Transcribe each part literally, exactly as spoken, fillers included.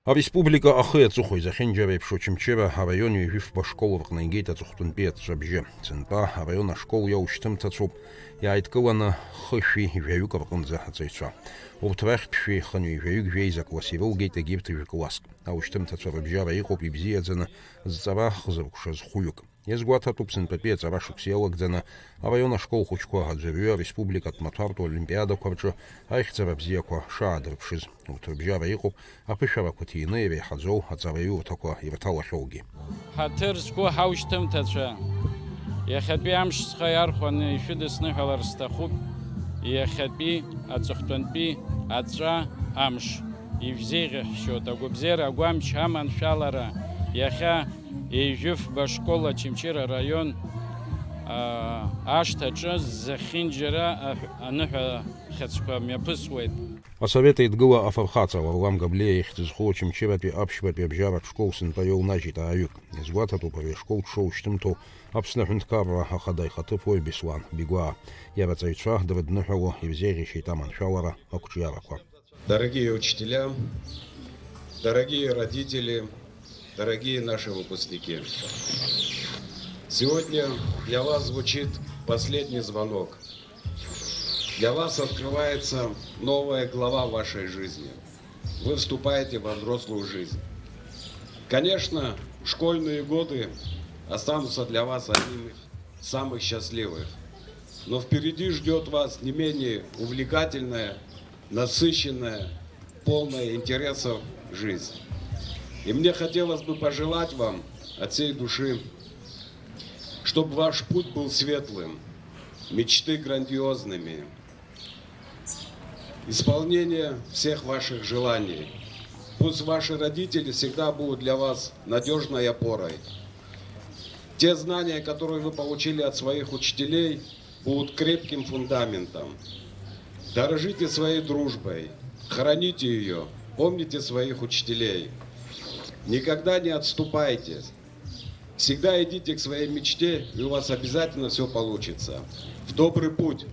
Ареспублика ахи аҵыхәеи зехьынџьара еиԥш Очамчыра араион ҩажәи фба школ рҟны игеит аҵыхәтәантәи аҵәҵәабжьы. Сынтәа араион ашкол иоушьҭымҭацәоуп, иааидкыланы хышәи жәаҩык рҟынӡа аҵаҩцәа. Урҭ рахьтә шәи хынҩажәаҩык жәеиза класс ирылгеит егьырҭ жәкласск. Аушьҭымҭацәа рыбжьара иҟоуп ибзиаӡаны зҵара хзыркәшаз хәҩык. Иазгәаҭатәуп сынтәатәи аҵара шықәс иалагӡаны араион ашкол хәыҷқәа аӡәырҩы ареспубликатә маҭәартә олимпиадақәа рҿы аихьӡара бзиақәа шаадырԥшыз. Урҭ рыбжьара иҟоуп аԥышәарақәа ҭины иреиҳаӡоу аҵараиурҭақәа ирҭалахьоугьы. Ҳаҭыр зқәу ҳаушьҭымҭацәа, иахьатәи амш схы иархәаны ишәыдысныҳәалар сҭахуп, иахьатәи аҵыхәтәантәи аҵәҵәа амш. Ишәзеиӷьаҳшьоит агәабзиара, агәамч, аманшәалара, иахьа Ежәыфба школ Очамчыра араион, аа, ашҭаҿы зехьынџьара аҳә-, аныҳәа хьыӡқәа мҩаԥысуеит. Асовет Еидгыла афырхаҵа Варлам Габлиа ихьӡ зху Очамчыратәи аԥшьбатәи абжьаратә школ сынтәа иоунажьит ааҩык. Иазгәаҭатәуп ари ашкол дшоушьҭымҭоу Аԥсны Аҳәынҭқарра Ахада ихаҭыԥуаҩ Беслан Бигәаа. Иара аҵаҩцәа дрыдныҳәало ирзеиӷьеишьеит аманшәалара, ақәҿиарақәа. Дорогие учителя, дорогие родители, дорогие наши выпускники. Сегодня для вас звучит последний звонок. Для вас открывается новая глава вашей жизни. Вы вступаете во взрослую жизнь. Конечно, школьные годы останутся для вас одним из самых счастливых. Но впереди ждёт вас не менее увлекательная, насыщенная, полная интересов жизнь. И мне хотелось бы пожелать вам от всей души, чтобы ваш путь был светлым, мечты грандиозными, исполнение всех ваших желаний. Пусть ваши родители всегда будут для вас надёжной опорой. Те знания, которые вы получили от своих учителей, будут крепким фундаментом. Дорожите своей дружбой, храните её, помните своих учителей. Никогда не отступайте. Всегда идите к своей мечте, и у вас обязательно всё получится. В добрый путь!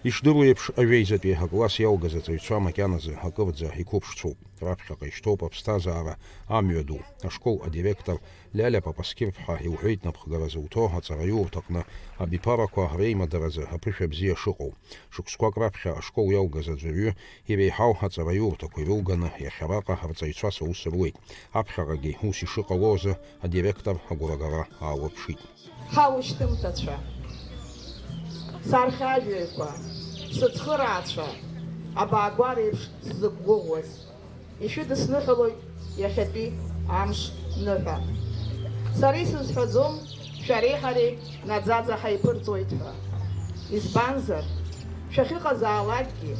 Ишдыру еиԥш, ажәеизатәи акласс иалгаз аҵаҩцәа макьаназы акырӡа иқәыԥшцәоуп. Раԥхьаҟа ишьҭоуп аԥсҭазаара амҩаду. Ашкол адиректор Лиалиа Папасқьыр-ԥҳа илҳәеит напхгара зуҭо аҵараиурҭаҟны абиԥарақәа реимадаразы аԥышәа бзиа шыҟоу. Шықәсқәак раԥхьа ашкол иалгаз аӡәырҩы иреиҳау аҵараиурҭақәа ирылганы иахьараҟа арҵаҩцәа саус руеит. Аԥхьаҟагьы ус ишыҟало азы адиректор агәрагара аалырԥшит. Ҳаушьҭымҭацәа, сархьажәаҩқәа, сыцхыраацәа, абаагәара еиԥш сзықәгәыӷуаз, ишәыдысныҳәалоит иахьатәи амш ныҳәа. Сара исызҳәаӡом шәареи ҳареи наӡаӡа ҳаиԥырҵуеит ҳәа. Избанзар, шәахьыҟазаалакгьы,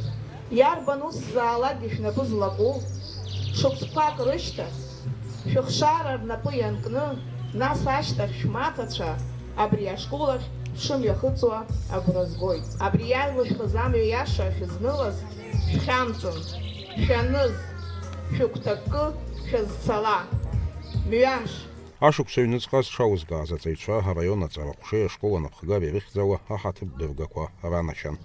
иарбан усзаалакгьы шәнапы злаку, шықәсқәак рышьҭахь, шәыхшара рнапы ианкны, нас ашьҭахь шәмаҭацәа абри ашкол ахь шәшымҩахыҵуа агәра згоит. Абри иалышәхыз амҩа иаша шәызнылаз шәхьамҵын, шәаныз, шәыгәҭакы шәазцала. Мҩамш! Ашықәс аҩныҵҟа зҽалызкааз аҵаҩцәа араион аҵара ҟәшеи ашкол анапхгареи рыхьӡала аҳаҭыртә дыргақәа ранашьан.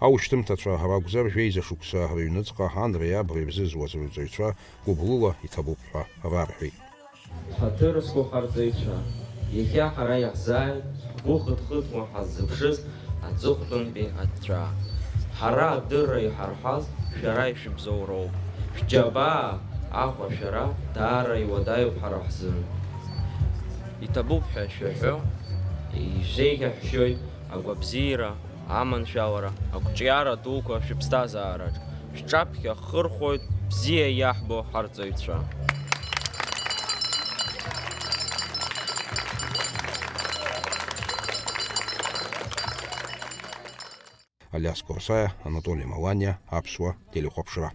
Аушьҭымҭацәа ракәзар, жәеиза шықәса рыҩныҵҟа анреи абреи рзызуаз рырҵаҩцәа гәыблыла иҭабуп ҳәа рарҳәеит. Ҳаҭыр зқәу ҳарҵаҩцәа, иахьа ҳара иаҳзааит ҳгәы хыҭ-хыҭуа ҳаззыԥшыз аҵыхәтәантәи аҵәҵәа. Ҳара адырра иҳарҳаз шәара ишәыбзоуроуп. Шәџьабаа ахәа шәара даара иуадаҩуп ҳара ҳзын. Иҭабуп ҳәа шәаҳәо, ишәзеиӷьаҳшьоит агәабзиара, аманшәалара, ақәҿиара дуқәа шәыԥсҭазаараҿ. Шәҿаԥхьа хырхәоит бзиа иаҳбо ҳарҵаҩцәа. Алиас Корсаиа, Анатоли Маланиа, Аԥсуа телехәаԥшра.